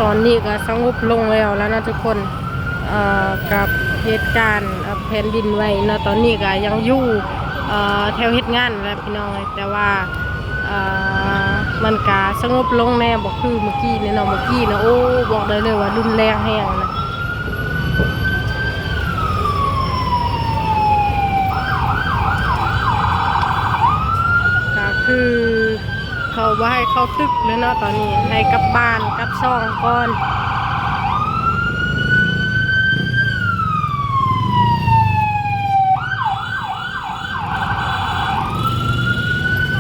ຕອນນີ້ກໍສະຫງົບລົງແລ້ວລະນະທຸກຄົນ ເອີ ກັບເຫດການ ເອີ ແຜ່ນດິນໄຫວເນາະ. ຕອນນີ້ກໍຍັງຢູ່ ເອີ ແຖວເຮັດງານແຫຼະພີ່ນ້ອງເອີຍ ແຕ່ວ່າ ເອີ ມັນກະສະຫງົບລົງແດ່ ບໍ່ຄືມື້ກີ້ນີ້ເນາະ. ມື້ກີ້ນະ ໂອ້ ບອກໄດ້ເລີຍວ່າຮຸນແຮງແຮງນະ. ກະຄືເຂົາບໍ່ໃຫ້ເຂົ້າຕຶກເລີຍເນາະ ຕອນນີ້ໃຫ້ກັບບ້ານກັບຊ່ອງກ່ອນ.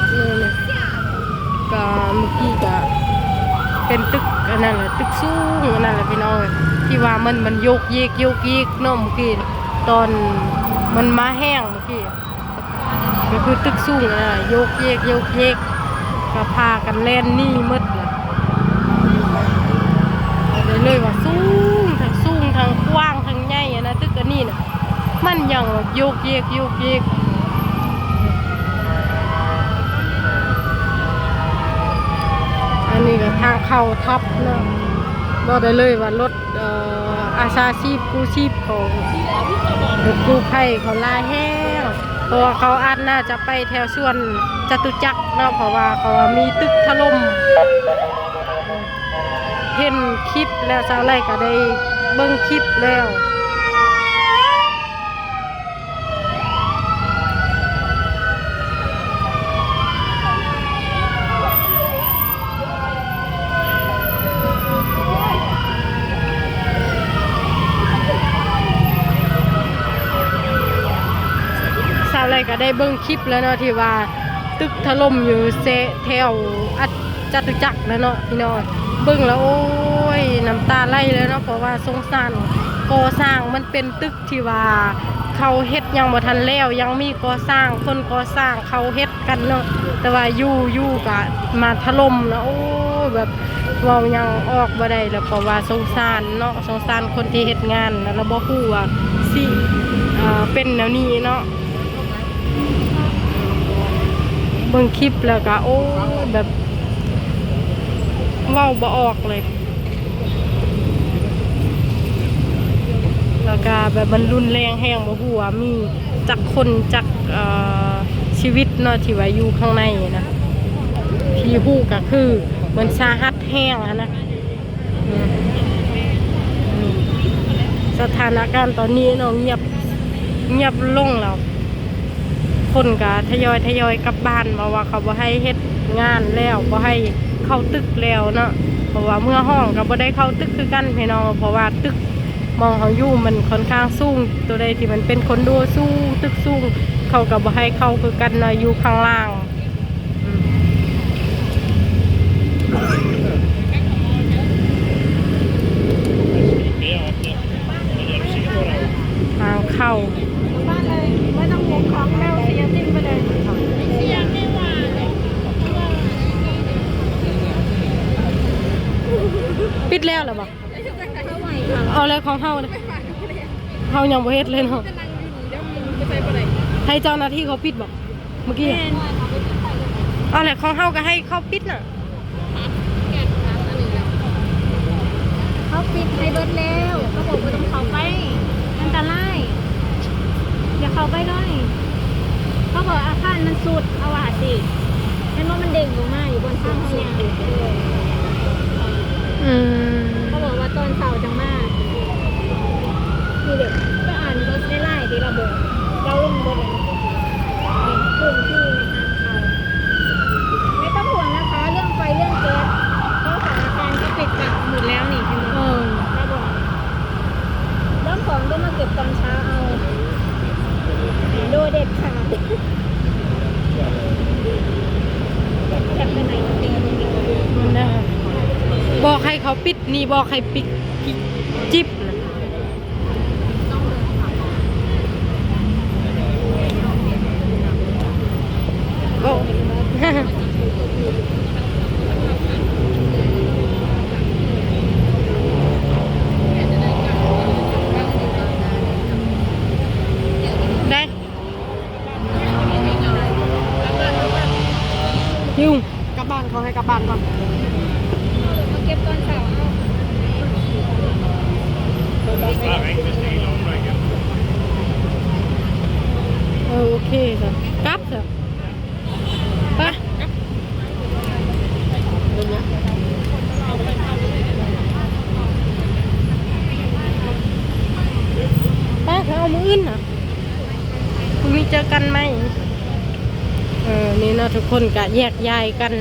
ເອີ ກະມື້ກີ້ກະເປັນຕຶກອັນນັ້ນແຫຼະ ຕຶກສູງອັນນັ້ນແຫຼະພີ່ນ້ອງເອີຍ ທີ່ວ່າມັນ ມັນໂຍກເຢກໂຍກເຢກເນາະ ມື້ກີ້ຕອນມັນມາແຮງມື້ກີ້ ກໍຄືຕຶກສູງຫັ້ນນະ ໂຍກເຢກໂຍກເຢກ ກໍພາກັນແລ່ນໜີໝົດລະ. ບອກໄດ້ເລີຍວ່າສູງ ທັງສູງ ທັງກວ້າງ ທັງໃຫຍ່ຫັ້ນນະ ຕຶກອັນນີ້ນະ. ມັນຍັງແບບໂຍກເຢກໂຍກເຢກ. ອັນນີ້ກໍທາງເຂົ້າຖ້ຳເນາະ ບອກໄດ້ເລີຍວ່າລົດ ເອີ ອາສາຊີບກູ້ຊີບຂອງກູ້ໄພເຂົາຫຼາຍແຮງ ເພາະວ່າເຂົາອາດໜ້າຈະໄປແຖວສວນຈະຕຸຈັກເນາະ ເພາະວ່າເຂົາວ່າມີຕຶກຖະຫຼົ່ມ. ເຫັນຄລິບແລ້ວ ສາວໄລກໍໄດ້ເບິ່ງຄລິບແລ້ວ. ສາວໄລກໍໄດ້ເບິ່ງຄລິບແລ້ວເນາະ ທີ່ວ່າຕຶກຖະຫຼົ່ມຢູ່ແຖວ ຈະຕຸຈັກນະເນາະພີ່ນ້ອງ. ເບິ່ງແລ້ວ ໂອ້ຍ ນ້ຳຕາໄຫຼເລີຍເນາະ ເພາະວ່າສົງສານກໍ່ສ້າງ ມັນເປັນຕຶກທີ່ວ່າເຂົາເຮັດຍັງບໍ່ທັນແລ້ວ ຍັງມີກໍ່ສ້າງ ຄົນກໍ່ສ້າງເຂົາເຮັດກັນເນາະ ແຕ່ວ່າຢູ່ ຢູ່ກະມາຖະຫຼົ່ມນະ. ໂອ້ຍ ແບບເວົ້າຫຍັງອອກບໍ່ໄດ້ແລ້ວ ເພາະວ່າສົງສານເນາະ ສົງສານຄົນທີ່ເຮັດງານນະ ແລ້ວບໍ່ຮູ້ວ່າຊິ ເອີ ເປັນແນວນີ້ເນາະ. ເບິ່ງຄລິບແລ້ວກະ ໂອ້ຍ ແບບເວົ້າບໍ່ອອກເລີຍ ແລ້ວກະແບບມັນຮຸນແຮງແຮງ ບໍ່ຮູ້ວ່າມີຈັກຄົນ ຈັກ ເອີ ຊີວິດເນາະ ທີ່ວ່າຢູ່ຂ້າງໃນນະ ທີ່ຮູ້ກະຄືມັນສາຫັດແຮງຫັ້ນນະ. ສະຖານະການຕອນນີ້ເນາະ ງຽບ ງຽບລົງແລ້ວ ຄົນກະທະຍອຍ ທະຍອຍກັບບ້ານ ເພາະວ່າເຂົາບໍ່ໃຫ້ເຮັດງານແລ້ວ ບໍ່ໃຫ້ເຂົ້າຕຶກແລ້ວເນາະ ເພາະວ່າເມືອຫ້ອງກະບໍ່ໄດ້ເຂົ້າຕຶກຄືກັນພີ່ນ້ອງ ເພາະວ່າຕຶກໝ່ອງເຮົາຢູ່ມັນຂ້ອນຂ້າງສູງ ໂຕໃດທີ່ມັນເປັນຄອນໂດສູງ ຕຶກສູງ ເຂົາກະບໍ່ໃຫ້ເຂົ້າຄືກັນເນາະ ຢູ່ຂ້າງລ່າງ. ທາງເຂົ້າ ປິດແລ້ວລະບໍ່? ເອົາແລ້ວຂອງເຮົານະ ເຮົາຍັງບໍ່ເຮັດເລີຍເນາະ. ໃຫ້ເຈົ້າໜ້າທີ່ເຂົາປິດບໍ່? ເມື່ອກີ້ ແມ່ນ ເອົາແຫຼະ ຂອງເຮົາກໍໃຫ້ເຂົາປິດນະ ເຂົາປິດໃຫ້ເບິດແລ້ວ ເຂົາບອກບໍ່ຕ້ອງເຂົ້າໄປ ອັນຕະລາຍ ຢ່າເຂົ້າໄປເລີຍ ເຂົາບອກອາຄານມັນຊຸດ ເຂົາວ່າຊີ້ ເຫັນບໍ່ ມັນເດ້ງລົງມາຢູ່ບ່ອນທາງເຮົາຍ່າງ ອືມ ເຂົາບອກວ່າຕອນເຊົ້າຈັ່ງມາ ນີ້ເດ້ ໄປອ່ານເບິ່ງໃນ LINE ທີ່ລາວບອກ ລາວລົງເບິດແລ້ວ ເປັນພື້ນທີ່ໃນທາງເຂົ້າ ไม่ต้องห่วงนะคะ เรื่องไฟเรื่องแก๊ส เพราะธนาคารก็ปิดปรับหมดแล้วนี่ เห็นไหม เออ ลาวบอก แล้วของก็มาเก็บตอนเช้าเอา โดยเด็ดขาด แคปไปไหนก็เต็ม ມັນນະ ບອກໃຫ້ເຂົາປິດ ນີ້ບອກໃຫ້ປິດ ຈິບ ໂອ້ ໄດ້ ຢູງ ກັບບ້ານ ເຂົາໃຫ້ກັບບ້ານກ່ອນ ເອົາລົດມາເກັບຕອນເຊົ້າເນາະ. ເຈີກັນໃໝ່. ເອີ ນີ້ເນາະ ທຸກຄົນກະແຍກຍ້າຍກັນ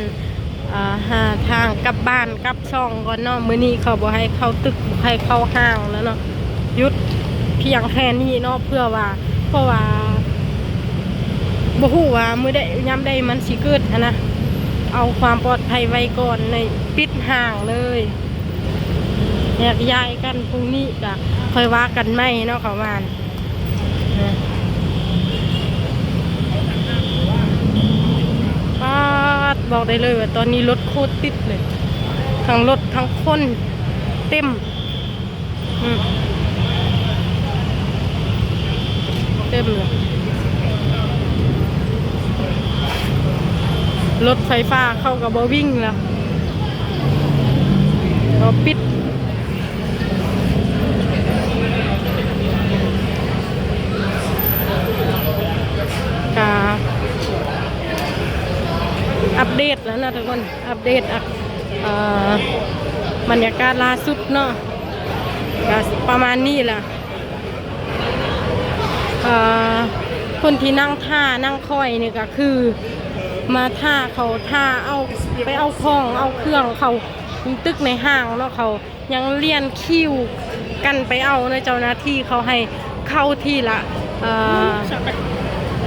ອ່າ ຫາທາງກັບບ້ານກັບຊ່ອງກ່ອນເນາະ. ມື້ນີ້ເຂົາບໍ່ໃຫ້ເຂົ້າຕຶກ ບໍ່ໃຫ້ເຂົ້າຫ້າງແລ້ວເນາະ ຢຸດພຽງແຄ່ນີ້ເນາະ. ເພື່ອວ່າ ເພາະວ່າບໍ່ຮູ້ວ່າມື້ໃດຍາມໃດມັນຊິເກີດຫັ້ນນະ ເອົາຄວາມປອດໄພໄວ້ກ່ອນ ໃນປິດຫ້າງເລີຍ. ແຍກຍ້າຍກັນ ພລຸ່ງນີ້ກະຄ່ອຍວ່າກັນໃໝ່ເນາະ ເຂົາວ່າ. ປາດ ບອກໄດ້ເລີຍວ່າຕອນນີ້ລົດໂຄດຕິດເລີຍ ທັງລົດທັງຄົນເຕັມ ອືມ ເຕັມເລີຍ. ລົດໄຟຟ້າເຂົາກະບໍ່ວິ່ງແລ້ວ ເຂົາປິດ. ກະອັບເດດແລ້ວເນາະທຸກຄົນ ອັບເດດ ອັບ ເອີ ບັນຍາກາດລ່າສຸດເນາະ ກະປະມານນີ້ລະ. ເອີ ຄົນທີ່ນັ່ງຖ້ານັ່ງຄອຍນີ້ກະຄືມາຖ້າເຂົາ ຖ້າເອົາ ໄປເອົາຂອງເອົາເຄື່ອງເຂົ້າຕຶກໃນຫ້າງເນາະ ເຂົາ ຍັງລຽນຄິວກັນໄປເອົາເນາະ. ເຈົ້າໜ້າທີ່ເຂົາໃຫ້ເຂົ້າທີລະ ເອີ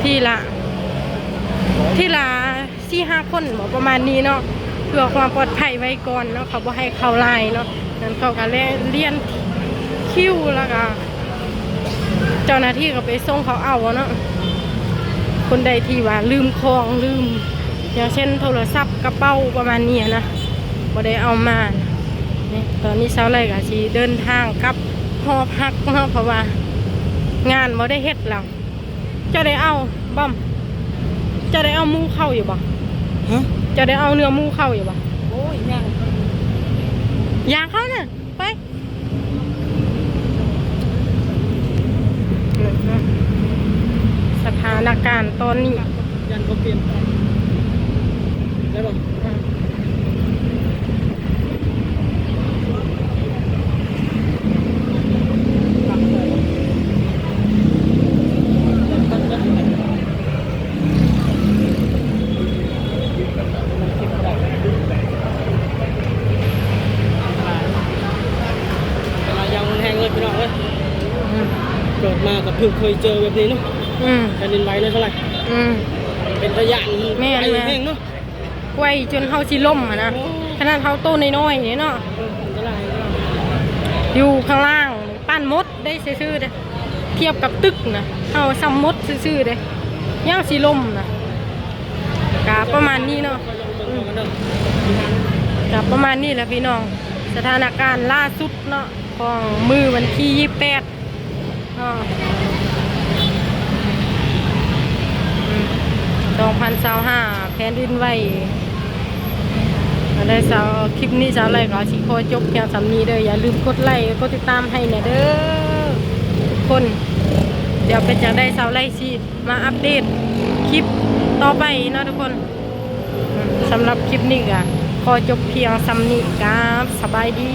ທີລະ ທີລະສີ່ຫ້າຄົນບໍ ປະມານນີ້ເນາະ ເພື່ອຄວາມປອດໄພໄວ້ກ່ອນເນາະ ເຂົາບໍ່ໃຫ້ເຂົ້າຫຼາຍເນາະ. ນັ້ນເຂົາກະລຽນຄິວ ແລ້ວກະ ເຈົ້າໜ້າທີ່ກໍໄປສົ່ງເຂົາເອົາເນາະ. ຄົນໃດທີ່ວ່າລືມຂອງ ລືມ ຢ່າງເຊັ່ນໂທລະສັບ ກະເປົາ ປະມານນີ້ນະ ບໍ່ໄດ້ເອົາມາ. ນີ້ ຕອນນີ້ສາວໄລກໍຊິເດີນທາງກັບຫໍພັກເນາະ ເພາະວ່າງານບໍ່ໄດ້ເຮັດແລ້ວ. ເຈົ້າໄດ້ເອົາ ບອມ ເຈົ້າໄດ້ເອົາໝູເຂົ້າຢູ່ບໍ່? ຮະ? ເຈົ້າໄດ້ເອົາເນື້ອໝູເຂົ້າຢູ່ບໍ່? ໂອ້ຍ ຍ່າງ ຍ່າງເຂົ້ານະ ໄປ. ສະຖານະການຕອນນີ້ ຢ້ານເຂົາປ່ຽນໄປ ໄດ້ບໍ່? ອືມ. ອັນຕະລາຍ ອັນຕະລາຍຢ່າງຮຸນແຮງເລີຍພີ່ນ້ອງເອີຍ. ອືມ ເກີດມາກໍເພິ່ງເຄີຍເຈີແບບນີ້ເນາະ. ອືມ ແຜ່ນດິນໄຫວເນາະ ເທົ່າໃດ. ອືມ ເປັນຕາຢ້ານ. ແມ່ນ ໄຫວແຮງເນາະ ໄຫວຈົນເຮົາຊິລົ້ມຫັ້ນນະ. ໂອ້ ຂະໜາດເຮົາໂຕນ້ອຍໆນີ້ເນາະ. ເອີ ອັນຕະລາຍ ຢູ່ຂ້າງລ່າງປານໝົດ ໄດ້ຊື່ໆເດ້ ທຽບກັບຕຶກນະ ເຮົາສ່ຳໝົດຊື່ໆເດ້ ຍັງຊິລົ້ມນະ. ກະປະມານນີ້ເນາະ. ອືມ ກະປະມານນີ້ແຫຼະພີ່ນ້ອງ ສະຖານະການລ່າສຸດເນາະ ຂອງມື້ວັນທີຊາວແປດເນາະ ອືມ ສອງພັນຊາວຫ້າ ແຜ່ນດິນໄຫວ. ອັນໃດສາວ ຄລິບນີ້ສາວໄລກໍຊິຂໍຈົບພຽງສ່ຳນີ້ເດີ. ຢ່າລືມກົດໄລ ກົດຕິດຕາມໃຫ້ແດ່ເດີທຸກຄົນ. ດຽວເປັນຈັ່ງໃດສາວໄລຊິມາອັບເດດຄລິບຕໍ່ໄປເນາະທຸກຄົນ. ສຳລັບຄລິບນີ້ກໍຂໍຈົບພຽງສ່ຳນີ້ ກາບສະບາຍດີ.